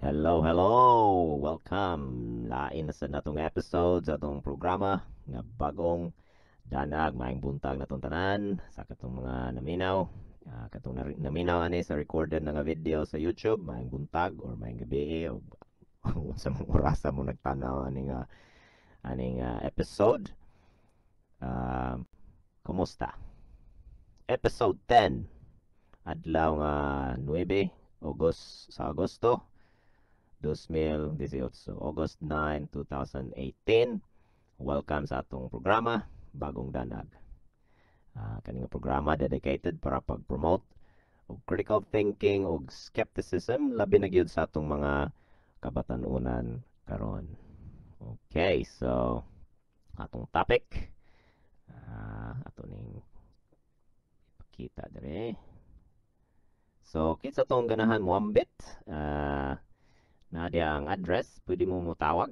Hello, hello! Welcome! Lain na sa natong episode sa atong programa nga Bagong Danag. Maayong buntag natong tanan sa katong mga naminaw. Katong naminaw ani sa recorded na nga video sa YouTube, maayong buntag or maayong gabi o sa mga orasa mo nagtanaw ani nga episode. Kumusta? Episode 10. Adlaw nga 9 August sa Agosto 2018. August 9, 2018. Welcome sa atong programa, Bagong Danag. Kaning programa dedicated para pag-promote og critical thinking og skepticism, labi na gyud sa atong mga kabatanunan karon. Okay, so atong topic, ato ning ipakita dire. So kinsa tong ganahan moambit, naa diha ang address, pwede mo motawag.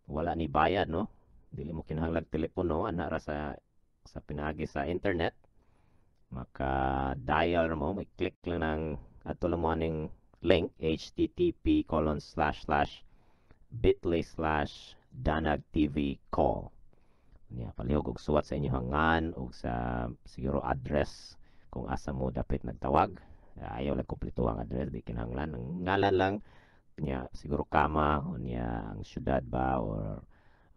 Wala ni bayad, no? Dili mo kinahanglag telepono, ana ra sa pinaagi sa internet. Maka dial mo, may click lang ng adto lang mo aning link, http://bit.ly/danagtvcall. Niya palihog og suwat sa inyong ngan og sa siguro address kung asa mo dapit nagtawag. Ayaw lang kumpleto ang address, di kinahanglan. Ang ngalan lang niya, siguro kama o niya ang syudad ba or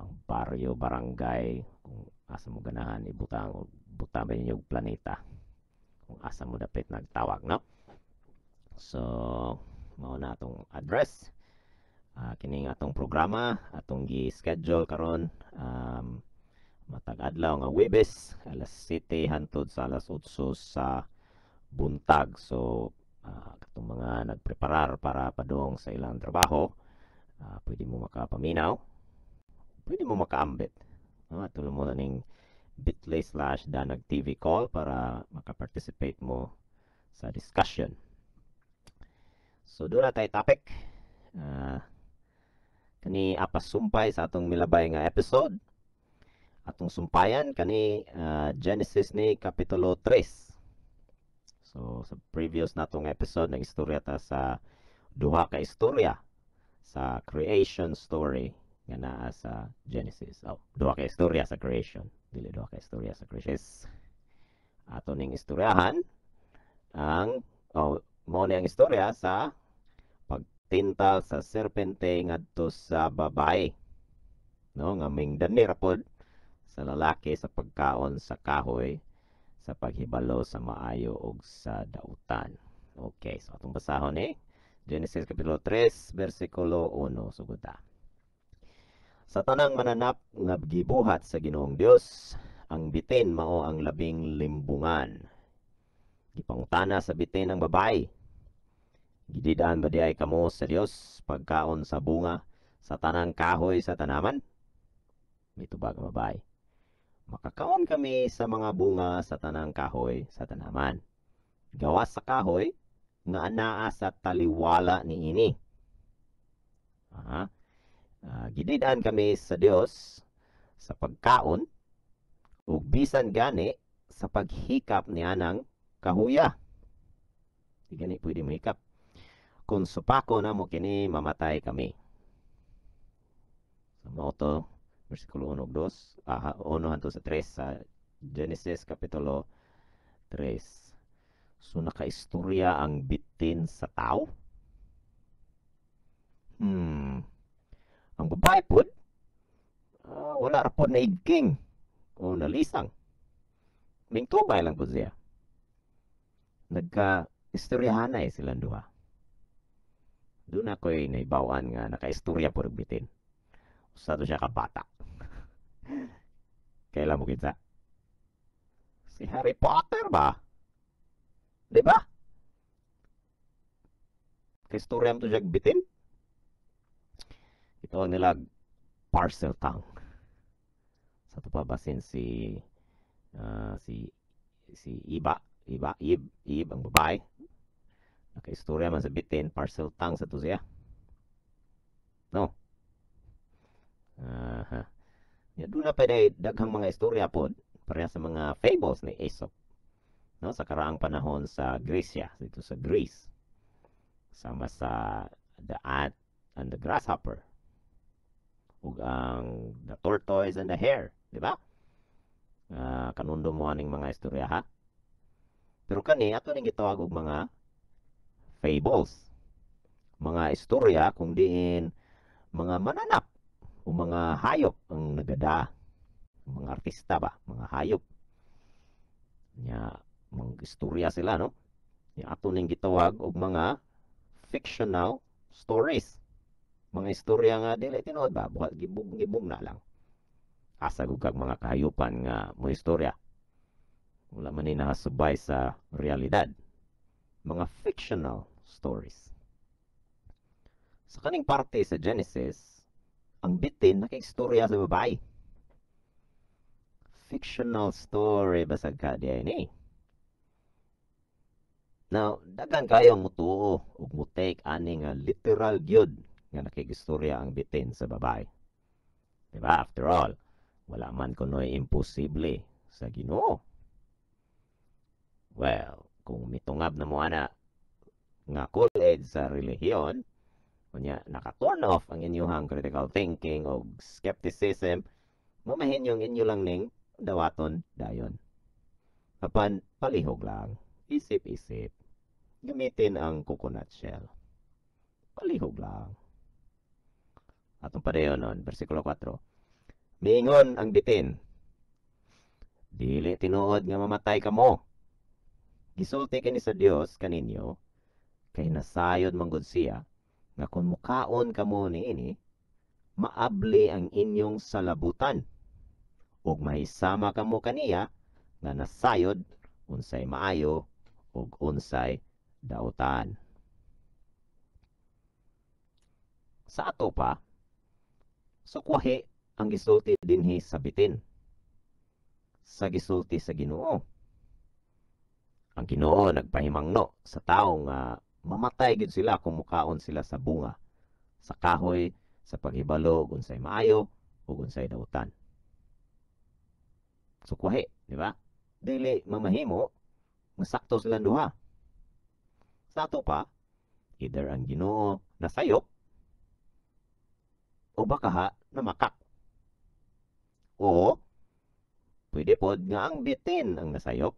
ang baryo, barangay, kung asa mo ganahan ibutang o butang ba ninyo planeta kung asa mo dapit nagtawag, no? So mao na atong address. Kining atong programa atong gi-schedule karon, matag adlaw nga Huwebes, alas 7 hantod sa alas 8 sa buntag. So katong mga nagpreparar para padung sa ilang trabaho, pwede mo makapaminaw, pwede mo makaambit. No, adto mo ning bit.ly/danagtvcall para makaparticipate mo sa discussion. So doon na tayo topic. Kani apas sumpay sa atong milabay nga episode. Atong sumpayan kani, Genesis ni Kapitulo 3. So sa previous natong episode, nag-istorya ta sa duha ka istorya sa creation story nga naa sa Genesis. Oh, duha ka istorya sa creation, dili duha ka istorya sa creation. Ato ning istoryahan ang, oh, mao ni ang istorya sa pagtintal sa serpente ngadto sa babae, no, nga mingdani ra pod sa lalaki sa pagkaon sa kahoy sa paghibalo sa maayo ug sa dautan. Okay, so atong basahon ni Genesis Kapitulo 3 versikulo 1. Sugod ta. Sa tanang mananap nga gibuhat sa Ginoong Dios, ang bitin mao ang labing limbungan. Gipangutana sa bitin ang babae, "Gididaan ba diay kamo sa Dios pagkaon sa bunga sa tanang kahoy sa tanaman?" Mitubag ang babae, "Makakaon kami sa mga bunga sa tanang kahoy sa tanaman. Gawas sa kahoy nga anaa sa taliwala niini. Gididaan kami sa Dios sa pagkaon ug bisan gani sa paghikap nianang kahuya. Di gani pwede mohikap. Kung supako namo kini, mamatay kami." So mao to versikulo 1 ug 2, 1 hangtod sa 3 sa Genesis Kapitulo 3. So nakaistorya ang bitin sa tao? Ang babae pod, wala ra pod naigking o nalisang. Mingtubay lang pod siya. Nagka-istoryahanay silang duha. Doon ako'y naibawan nga nakaistorya pod og bitin. Usa to siya ka bata. Kailan mo kinsa? Si Harry Potter ba? Di ba? Kaistorya mo to siya bitin? Ito nila Parseltongue. Sa ito pa basin si Iba, Iba, Ib, Ib ang babae. Nakaistorya man sa bitin, Parseltongue sa to siya. No. Aha. Ya, doon na pa daghang mga istorya pod pareha sa mga fables ni Aesop. no, sa karaang panahon sa Gresya, dito sa Greece. Sama sa The Ant and the Grasshopper ug ang The Tortoise and the Hare, di ba? Kanundo mo aning mga istorya, ha? Pero kani ato ning gitawag og mga fables. Mga istorya kung diin mga mananap o mga hayop ang nagada, mga artista ba, mga hayop. Nya mga istorya sila, no? Nya ato ning gitawag og mga fictional stories. Mga istorya nga dili tinuod ba, buhat gibug-gibug na lang. Asa gud kag mga kahayupan nga mo istorya. Wala man ni nakasubay sa realidad. Mga fictional stories. Sa kaning parte sa Genesis, ang bitin nakigstorya sa babae. Fictional story basag ka diay ni. Now, daghan kayo ang mutuo ug mo-take ani nga literal gyud nga nakigistorya ang bitin sa babae. Diba? After all, wala man kuno'y imposible sa Ginoo. Well, kung mitungab na mo ana nga college sa relihiyon, unya naka-turn off ang inyuhang critical thinking o skepticism, mamahin yung inyo lang ning dawaton dayon. Apan palihog lang, isip-isip, gamitin ang coconut shell. Palihog lang. Atong padayon nun, versikulo 4. Miingon ang bitin, "Dili tinuod nga mamatay kamo. Gisulti kini sa Dios kaninyo, kay nasayod manggod siya nga kung mukaon kamo niini, maabli ang inyong salabutan ug mahisama kamo kaniya nga nasayod unsay maayo ug unsay dautan." Sa ato pa, sukwahi ang gisulti dinhi sa bitin sa gisulti sa Ginoo. Ang Ginoo nagpahimangno sa tawo nga mamatay gyud sila kung mukaon sila sa bunga sa kahoy sa paghibalo ug unsay maayo ug unsay dautan. Sukwahi, di ba? Dili mamahimo nga sakto silang duha. Sa ato pa, either ang Ginoo nasayop o baka ha namakak. O pwede pod nga ang bitin ang nasayop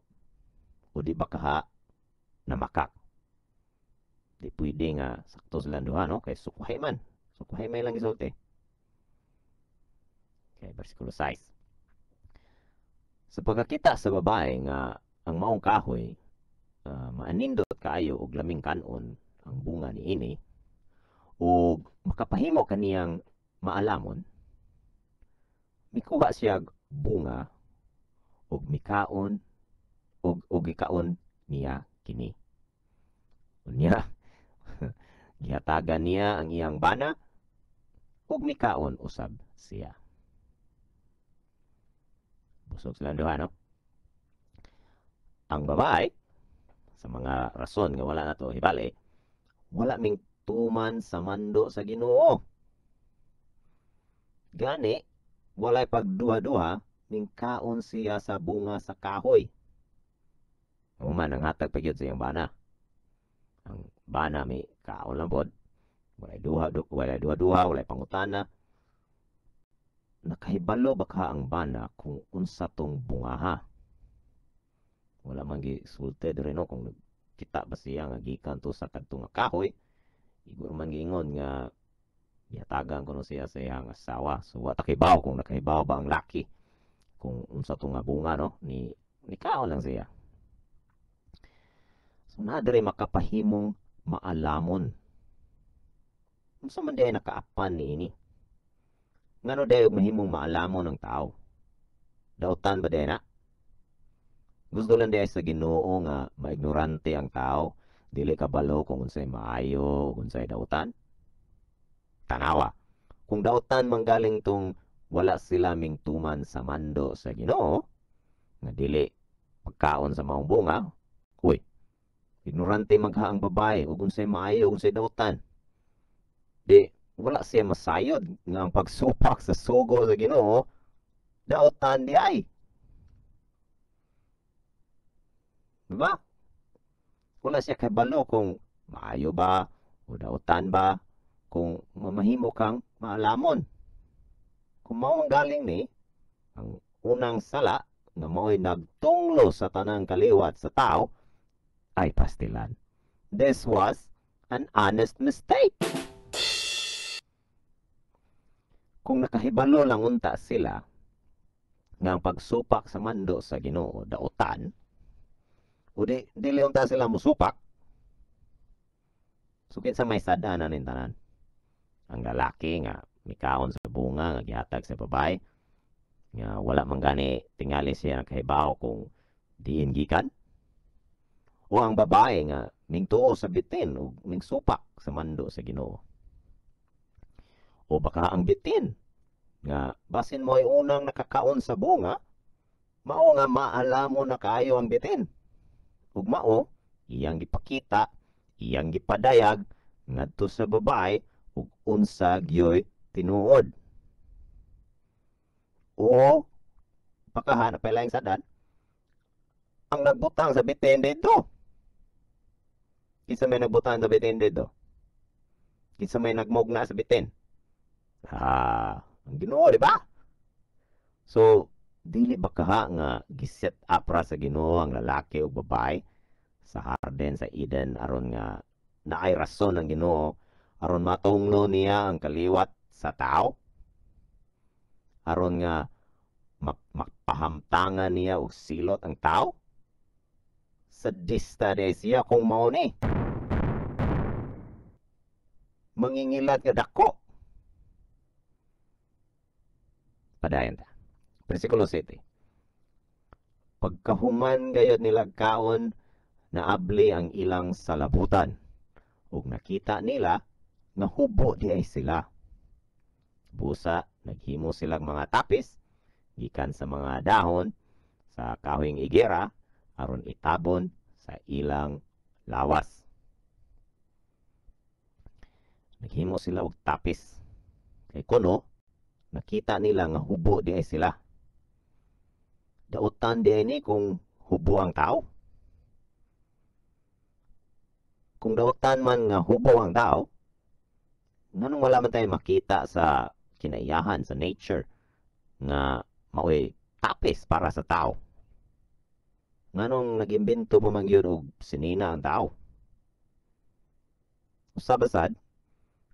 o di baka ha namakak. Di pwede nga sakto silang duha, no? Kay sukwahi man. Sukwahi man lang gisulti. Okay, versikulo 6. Sa pagkakita sa babae nga ang maong kahoy maanindot kaayo og laming kanon ang bunga niini ug makapahimo kaniyang maalamon, mikuha siya bunga ug mikaon ug gikaon niya kini. Unya gihatagan niya ang iyang bana ug mikaon usab siya. Busog silang duha, no? Ang babae, sa mga rason nga wala na to hibali, wala ming tuman sa mando sa Ginoo. Gani, walay pagduha-duha, ning kaon siya sa bunga sa kahoy. Human ang hatag pa gyud sa iyang bana. Ang bana may kaon lang pod. Walay duha, walay duha-duha, walay pangutana. Nakahibalo ba ka ang bana kung unsa tong bungaha? Wala man gisulti diri, no, kung kita ba siya nga gikan to sa kadto nga kahoy. Igor man giingon nga gihatagan kuno siya sa iyang asawa. So wa ta kibaw kung nakahibaw ba ang laki kung unsa to nga bunga, no, ni kaon lang siya. So naa diri makapahimong maalamon. Unsa man diay nakaapan niini? Ngano diay og mahimong maalamon ang tao? Dautan ba diay na? Gusto lang diay sa Ginoo nga maignorante ang tao, dili kabalo kung unsay maayo ug unsay dautan? Tanawa, kung dautan manggaling tong wala sila ming tuman sa mando sa Ginoo nga dili pagkaon sa maong bunga, uy, ignorante magha ang babae ug unsay maayo ug unsay dautan. Di wala siya masayod nga ang pagsupak sa sugo sa Ginoo dautan di ay. Diba? Wala siya kabalo kung maayo ba o dautan ba kung mamahimo kang maalamon. Kung mao ang galing ni ang unang sala nga mao'y nagtunglo sa tanang kaliwat sa tao, ay pastilan. This was an honest mistake. Kung nakahibalo lang unta sila nga ang pagsupak sa mando sa Ginoo dautan, o di dili unta sila musupak. So kinsa may sad-an aning tanan? Ang lalaki nga mikaon sa bunga nga gihatag sa babae nga wala man gani tingali siya nakahibaw kung diin gikan, o ang babae nga mingtuo sa bitin ug mingsupak sa mando sa Ginoo, o baka ang bitin nga basin mo'y unang nakakaon sa bunga, mao nga maalamo na kaayo ang bitin ug mao iyang gipakita, iyang gipadayag ngadto sa babae ug unsa gyoy tinuod. O baka hanap pa lang sadan ang nagbutang sa bitin dito. Kinsa may nagbutang sa bitin dito? Kinsa may nagmugna sa bitin? Ang Ginoo, di ba? So, dili ba kaha nga giset up ra sa Ginoo ang lalaki ug babae sa hardin sa Eden aron nga naay rason ang Ginoo aron matunglo niya ang kaliwat sa tao, aron nga mapahamtangan niya og silot ang tao? Sadista di siya kung mao ni. Mangingilat nga dako. Padayon ta. Versikulo 7. Pagkahuman gayod nila kaon, naabli ang ilang salabutan ug nakita nila nga hubo di ay sila. Busa naghimo silang mga tapis gikan sa mga dahon sa kahoyng igera aron itabon sa ilang lawas. Naghimo sila og tapis. Kay kuno nakita nila nga hubo di ay sila. Dautan di ay ni kung hubo ang tao. Kung dautan man nga hubo ang tao, nganong wala man tayo makita sa kinaiyahan, sa nature, nga maoy tapis para sa tao? Nganong nag-imbento pa man gyud og sinina ang tao? Usab sad,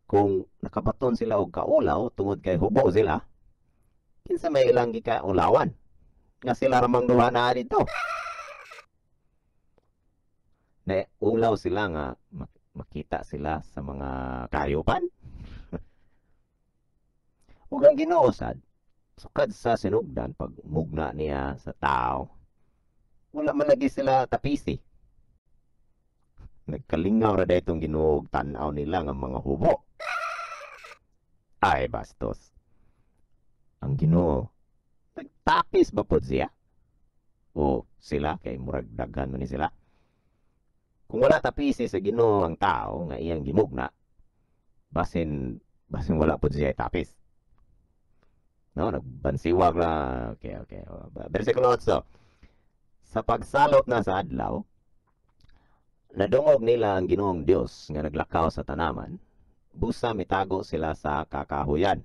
kung nakabaton sila og kaulaw tungod kay hubo sila, kinsa may ilang gikaulawan nga sila ramang duha na dito? Naulaw sila nga makita sila sa mga kayupan. Ug ang Ginoo sad, sukad sa sinugdan pag mugna niya sa tao, wala man lagi sila tapisi. Nagkalingaw ra daytong Ginoo og tan-aw nila nga mga hubo. Ay bastos. Ang Ginoo nagtapis ba pod siya? O sila kay murag daghan man ni sila. Kung wala tapisi sa Ginoo ang tao nga iyang gimugna, basin wala pod siya tapis. No, nagbansiwag na. Okay. Versikulo 8. Sa pagsalop na sa adlaw, nadungog nila ang Ginoong Dios nga naglakaw sa tanaman. Busa mitago sila sa kakahuyan.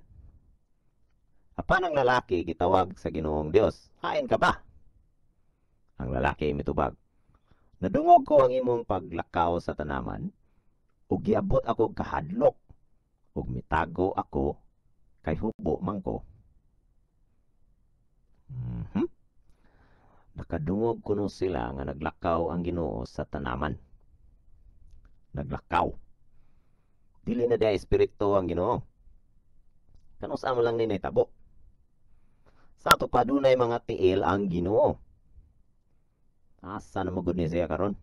Apan ang lalaki gitawag sa Ginoong Dios, "Hain ka ba?" Ang lalaki mitubag, "Nadungog ko ang imong paglakaw sa tanaman, ug giabot ako kahadlok, ug mitago ako kay hubo man ko." Nakadungog kuno sila nga naglakaw ang Ginoo sa tanaman. Naglakaw. Dili na diay espiritu ang Ginoo. Kanus-a man lang ni nahitabo? Sa ato pa dunay mga tiil ang Ginoo. Asa na magud ni siya karon?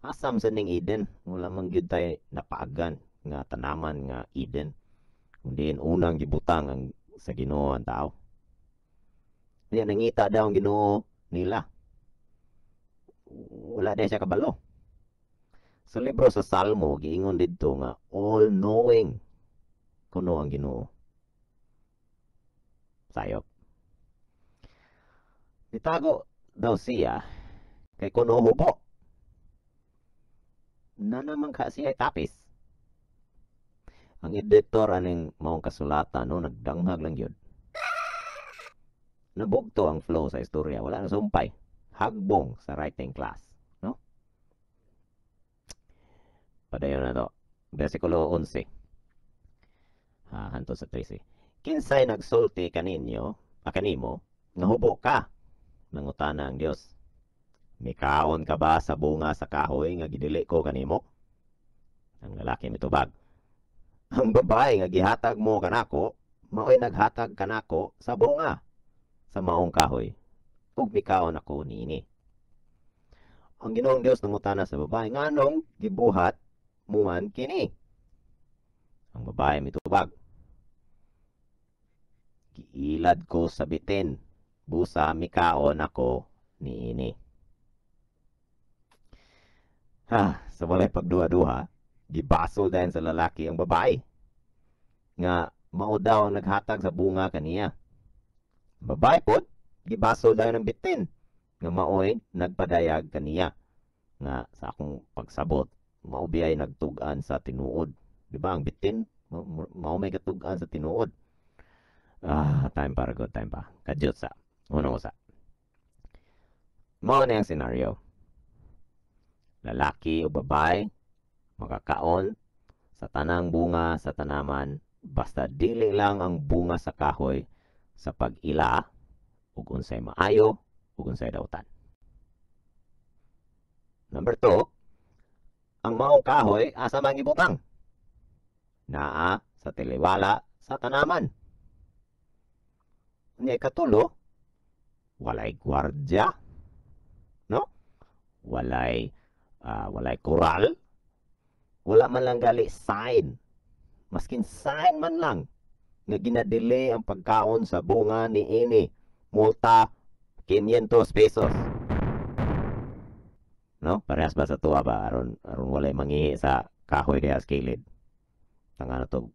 Asa man sa ning Eden? Wala man gyud tay napaagan nga tanaman nga Eden. Kung diin unang gibutang ang sa Ginoo ang tao. Niya nangita daw ang Ginoo nila. Wala din siya kabalo. Sa libro sa Salmo giingon didto nga all knowing kuno ang Ginoo. Sayop. Nitago daw siya Kay kuno hubo. Na naman ka siya tapis. Ang editor aning maong kasulatan, no, nagdanghag lang yun. Nabugto ang flow sa istorya, wala na sumpay. Hagbong sa writing class, no? Padayon na to. Versikulo 11. Ha, hantod sa 13. "Kinsay nagsulti kaninyo, kanimo, nga hubo ka?" nangutana ang Dios. "Mikaon ka ba sa bunga sa kahoy nga gidili ko kanimo?" Ang lalaki mitubag, "Ang babae nga gihatag mo kanako, maoy naghatag kanako sa bunga sa maong kahoy, ug mikaon ako niini." Ang Ginoong Dios nangutana sa babae, "Nganong gibuhat mo man kini?" Ang babae mitubag, "Giilad ko sa bitin, busa mikaon ako niini." Ha, sa walay pagduha-duha, gibasol dayon sa lalaki ang babae nga mao daw ang naghatag sa bunga kaniya. Babae pod, gibasol dayon ang bitin nga maoy nagpadayag kaniya, nga sa akong pagsabot mao biyay nagtug-an sa tinuod. Di ba ang bitin mao may katug-an sa tinuod? Ah, time para good time pa. Kadyot sa. Uno sa. Mao na ang scenario. Lalaki o babae makakaon sa tanang bunga sa tanaman basta dili lang ang bunga sa kahoy sa pag-ila ug unsay maayo ug unsay dautan. Number 2, ang maong kahoy asa man gibutang? Naa sa taliwala sa tanaman. Unya ikatulo, walay gwardya, no? Walay koral, wala man lang gali sign. Maskin sign man lang nga ginadili ang pagkaon sa bunga ni ini. Multa 500 pesos. No? Parehas ba sa tuwa ba aron walay mangihi sa kahoy diha sa kilid. Tanga na to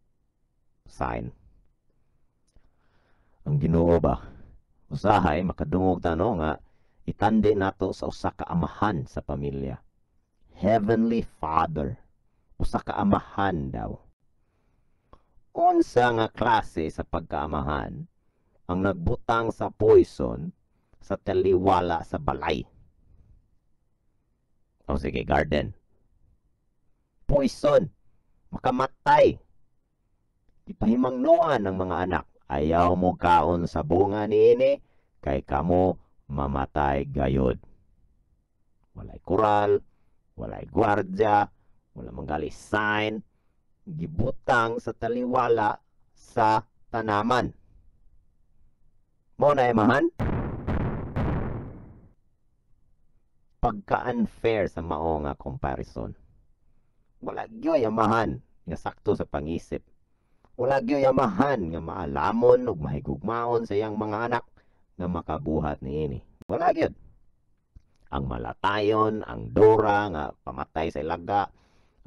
sign. Ang Ginoo ba? Usahay makadungog ta, no, nga itandi nato sa usa ka amahan sa pamilya. Heavenly Father. Usa ka amahan daw. Unsa nga klase sa pagkaamahan ang nagbutang sa poison sa taliwala sa balay? O sige, garden. Poison. Makamatay. Ipahimangnoan ng mga anak. Ayaw mo kaon sa bunga niini kay kamo mamatay gayod. Walay koral, walay gwardya, wala manggali sign, gibutang sa taliwala sa tanaman. Mo na emahan? Pagka-unfair sa mao nga comparison. Wala gyoy amahan nga sakto sa pangisip. Wala gyoy amahan nga maalamon ug mahigugmaon sa iyang mga anak nga makabuhat niini. Wala gyud. Ang malatayon, ang dora nga pamatay sa ilaga,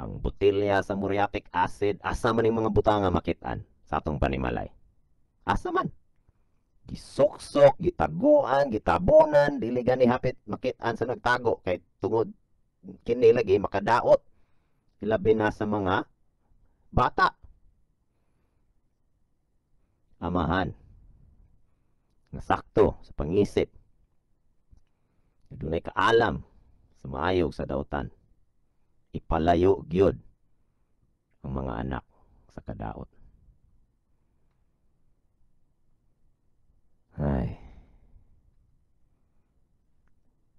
ang botelya sa muriatic acid, asa man ning mga butang nga makit-an sa atong panimalay? Asa man? Gisuksok, gitaguan, gitabonan, dili gani hapit makit-an sa nagtago kay tungod kini lagi makadaot. Ilabi na sa mga bata. Amahan nga sakto sa pangisip, dunay kaalam sa maayo sa dautan, ipalayo gyud ang mga anak sa kadaot. Ay,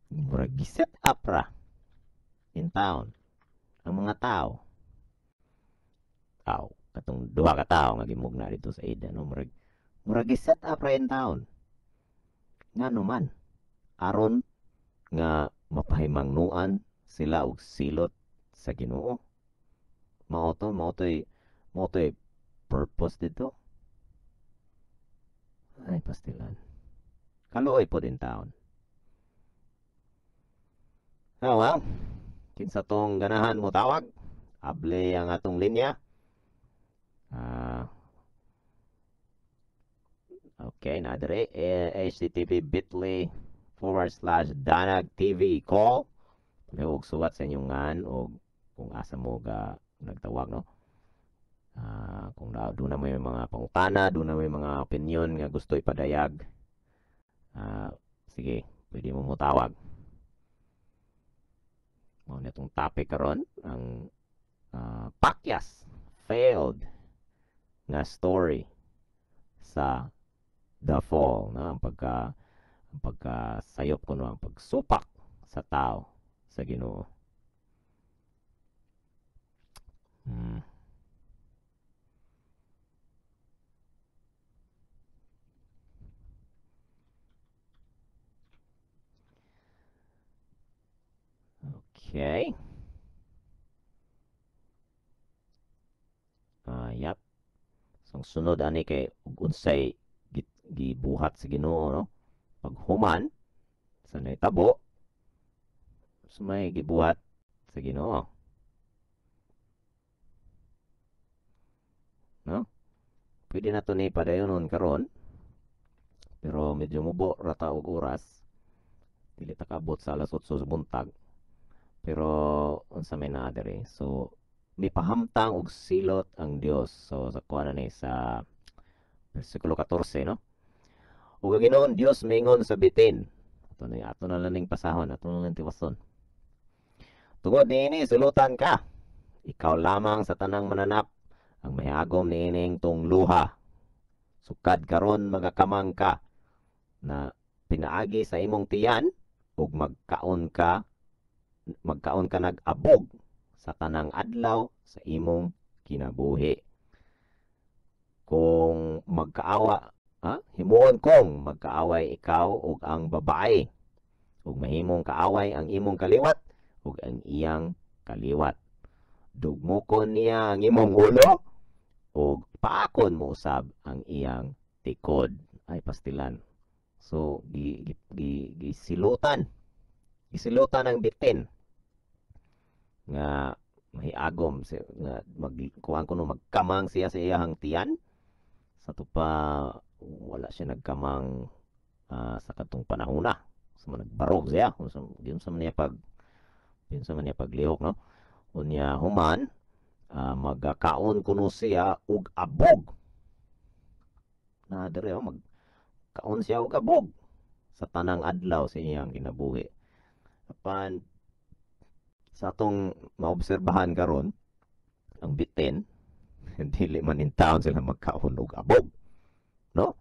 murag giset up ra in town ang mga tao. Aw, katong duha ka tawo nga gimugna dito sa Eden, no? Murag giset up ra in town. Ngano man aron nga mapahimangnuan sila og silot sa Ginoo. Mao to'y purpose dito. Ay, pastilan. Kaluoy pod in town. Oh, well, kinsa tong ganahan mo tawag, able ang atong linya. Okay, na dire, http bit.ly /DanagTV call. Palihog suwat sa inyong ngan o kung asa mo ga nagtawag, no? Kung doon na mo yung mga pangutana, doon na mo yung mga opinion nga gusto ipadayag, sige, pwede mo motawag. Mao na itong topic karon, ang pakyas, failed nga story sa the fall, no? Ang pagkasayop kuno, ang pagsupak sa tao sa Ginoo. Okay. Yep. So, ang sunod ani kay unsay gibuhat sa Ginoo, no? Paghuman sa nahitabo, so may gibuhat sa Ginoo. No? Pwede na to ni padayonon karon, pero medyo mubo ra ta og oras. Dili ta kaabot sa alas 8 sa buntag. Pero unsa may naa diri? So mipahamtang og silot ang Dios. So sa kuan na ni sa bersikulo 14, no? Ug ang Ginoong Dios mingon sa bitin. Ato na, ato na lang ning pasahon, ato na lang tiwason. Tungod niini sulutan ka. Ikaw lamang sa tanang mananap ang mahagom niining tungluha. Sukad karon magakamang ka na pinaagi sa imong tiyan ug magkaon ka nag-abog sa tanang adlaw sa imong kinabuhi. Kung magkaawa, himuon kong magkaaway ikaw ug ang babae, ug mahimong kaaway ang imong kaliwat ug ang iyang kaliwat. Dugmokon niya ang imong ulo ug paakon mo usab ang iyang tikod. Ay, pastilan. So gisilutan. Gisilutan ang bitin nga mahiagom si, nga magkuan kuno magkamang siya sa iyang tiyan. Sa tupa wala siya nagkamang sa katong panahona. So nagbarog siya unsa man niya pag unsa man niya paglihok, no? Unya human magakaon kuno siya og abog. Na dire, oh, magkaon siya og abog sa tanang adlaw sa iyang kinabuhi. Apan sa atong maobserbahan karon, ang bitin dili man in town sila magkaon og abog, no?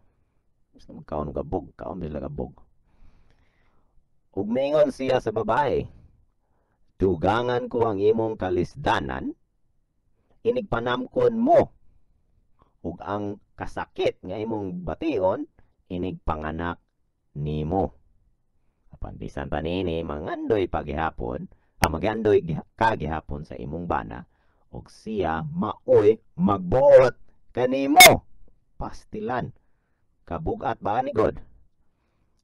Sila magkaon og abog, kaon sila abog. Ug mingon siya sa babae, dugangan ko ang imong kalisdanan, inigpanamkon mo, ug ang kasakit nga imong bation, inigpanganak nimo. Apan bisan pa niini, mangandoy pagihapon, magandoy kagihapon sa imong bana, ug siya maoy magbuot kanimo. Pastilan. Kabugat ba ni God?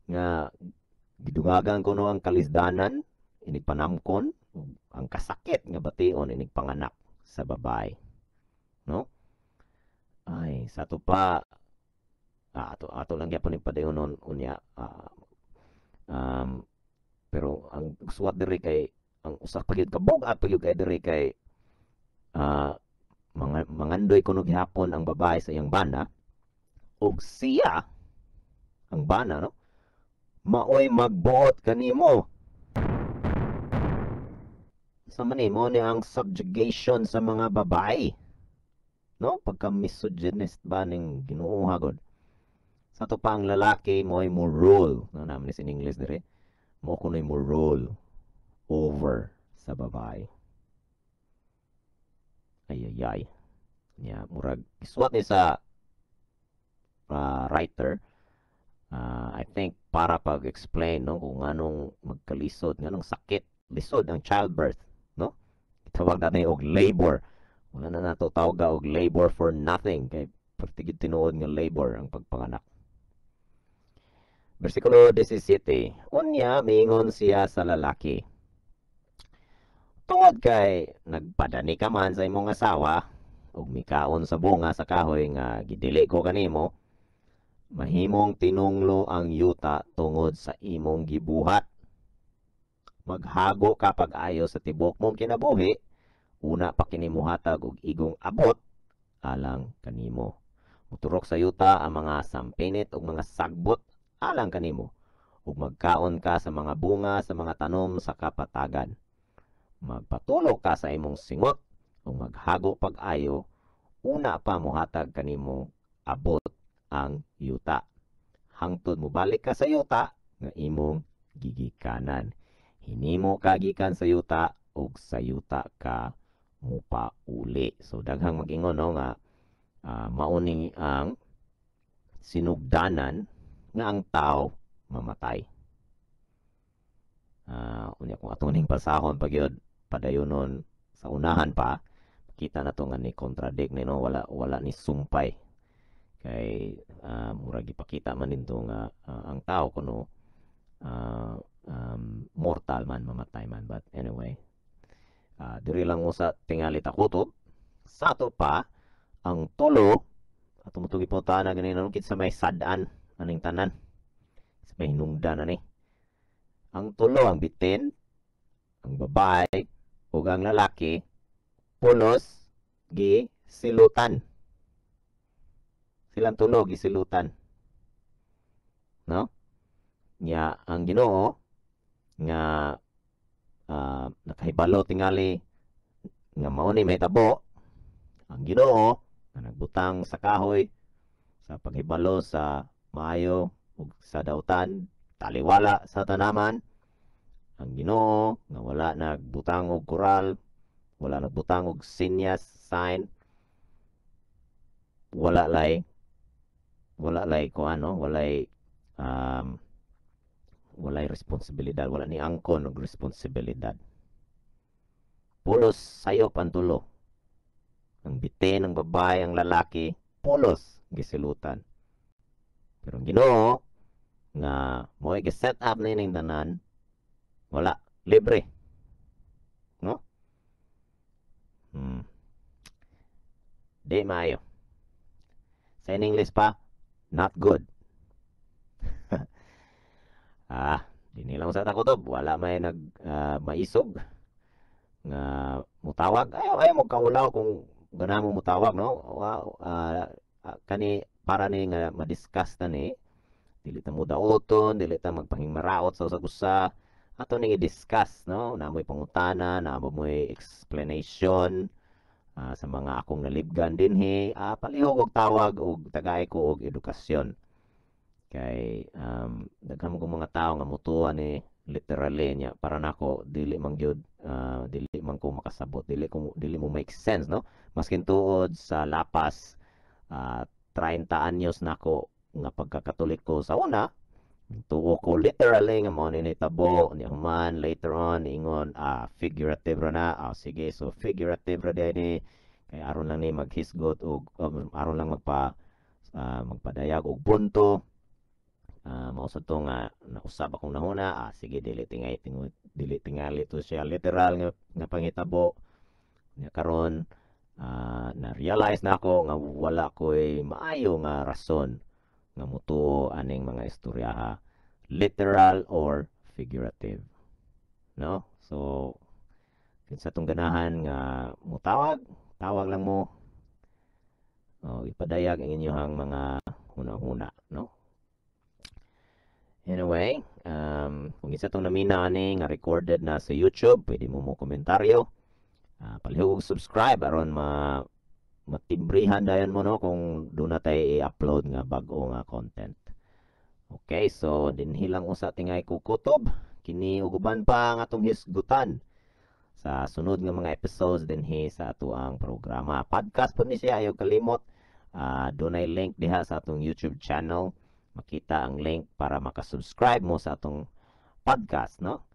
Nga gidugagan ko no ang kalisdanan, inigpanamkon, ang kasakit nga bation, inigpanganak sa babae. No? Ay, sa ato pa, ato lang gyapon ipadayonon unya. Pero ang suwat diri kay ang usa pa gyud kabugat pa gyud kay diri kay mangandoy kuno gihapon ang babae sa iyang bana, ug siya ang bana, no, maoy magbuot kanimo. Sa man mo ni ang subjugation sa mga babae, no? Pagka misogynist ba ning Ginoo hagod. Sa to pa ang lalaki mo'y mo rule, no, naman ni in English dire, mo kunoy mo rule over sa babae. Ay ay ay. Nya murag isuwat ni sa writer, I think para pag-explain, no, kung anong magkalisod, nganong sakit, lisod ang childbirth, no? Tawag natin og labor. Wala na nato tawag og labor for nothing kay pertigid tinuod nga labor ang pagpanganak. Bersikulo 17. Unya miingon siya sa lalaki, tungod kay nagpadani ka man sa imong asawa ug mikaon sa bunga sa kahoy nga gidili ko kanimo, Mahimong tinunglo ang yuta tungod sa imong gibuhat. Maghago ka pag-ayo sa tibok mong kinabuhi, una pa kini mohatag og igong abot alang kanimo. Muturok sa yuta ang mga sampinit ug mga sagbot alang kanimo, ug magkaon ka sa mga bunga sa mga tanom sa kapatagan. Magpatulo ka sa imong singot ug maghago pag-ayo, una pa mohatag kanimo abot ang yuta. Hangtod mobalik ka sa yuta nga imong gigikanan. Hinimo ka gikan sa yuta ug sa yuta ka mupauli. So daghang mag-ingon, no, nga mao ni ang sinugdanan nga ang tao mamatay. Unya kung ato ning basahon pa gyud padayonon sa unahan pa, kita na to nga ni contradict ni, no, wala ni sumpay kay murag gipakita man dinto nga ang tao kuno mortal man, mamatay man. But anyway, diri lang usa tingali takutob sa ato pa ang tulo ato mo tugi na ganina kinsa may sad-an aning tanan, sa may hinungdan ani ang tulo, ang bitin, ang babae ug ang lalaki, pulos gi silutan. Silang tulo gisilutan, no? Nya ang Ginoo nga nakahibalo tingali nga mao ni mahitabo, ang Ginoo nga nagbutang sa kahoy sa paghibalo sa maayo ug sa dautan taliwala sa tanaman, ang Ginoo nga wala nagbutang og koral, wala nagbutang og sinyas, sign, wala lay kuan, no, walay responsibilidad, wala ni angkon og responsibilidad. Pulos sayop ang tulo, ang bitin, ang babae, ang lalaki, pulos gisilutan. Pero ang Ginoo nga mo'y gi-set up nining tanan, wala, libre, no? Di maayo. Sa in English pa, not good. Dinhi lang sa takutob, wala may nag maisog nga mutawag. Ayaw ayaw mo kaulaw kung ganahan mo mutawag, no? Wow, kani para ni nga ma-discuss ta ni, dili ta mo daoton, dili ta magpahimaraot sa usag usa. Ato ning i-discuss, no? Naa moy pangutana, naa moy explanation sa mga akong nalibgan dinhi, palihog og tawag og tagay ko og edukasyon. Kay daghan man mga tao nga mutuo ni literally niya, para nako dili man gyud, dili man ko makasabot, dili mo make sense, no? Maskin tuod sa lapas 30 anyos nako nga pagkakatoliko, sa una tuo ko literally nga mao ni nitabo niya, human later on ingon figurative ra na. Sige, so figurative ra ni kay aron lang ni maghisgot og aron lang magpadayag og punto. Mao sa to nga nausab akong nahuna, sige, dili tingali to siya literal nga pangitabo nya. Karon na realize na ako nga wala ko'y maayo nga rason nga mutuo aning mga istoryaha, literal or figurative, no? So kinsa tong ganahan nga mutawag, tawag lang mo, oh, ipadayag ang inyong mga huna-huna, no? Anyway, kung isa tong namina ani nga recorded na sa YouTube, pwede mo mo komentaryo. Palihog subscribe aron ma matimbrihan dayon mo, no, kung duna tay i-upload nga bag-o nga content. Okay, so dinhi lang usa tingay kukutob kini ug uban pa ang atong hisgutan sa sunod nga mga episodes dinhi sa atoang programa. Podcast po ni siya, ayaw kalimot. Dunay link diha sa atong YouTube channel. Makita ang link para makasubscribe mo sa atong podcast, no?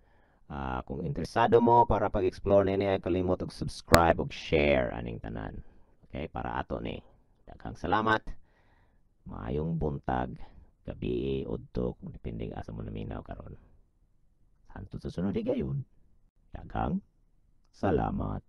Kung interesado mo para pag-explore nini, ayaw kalimot og subscribe og share aning tanan. Okay, para ato ni. Daghang salamat. Maayong buntag, gabi, udto, kung depende asa mo naminaw karon. Hantod sa sunod higayon. Daghang salamat.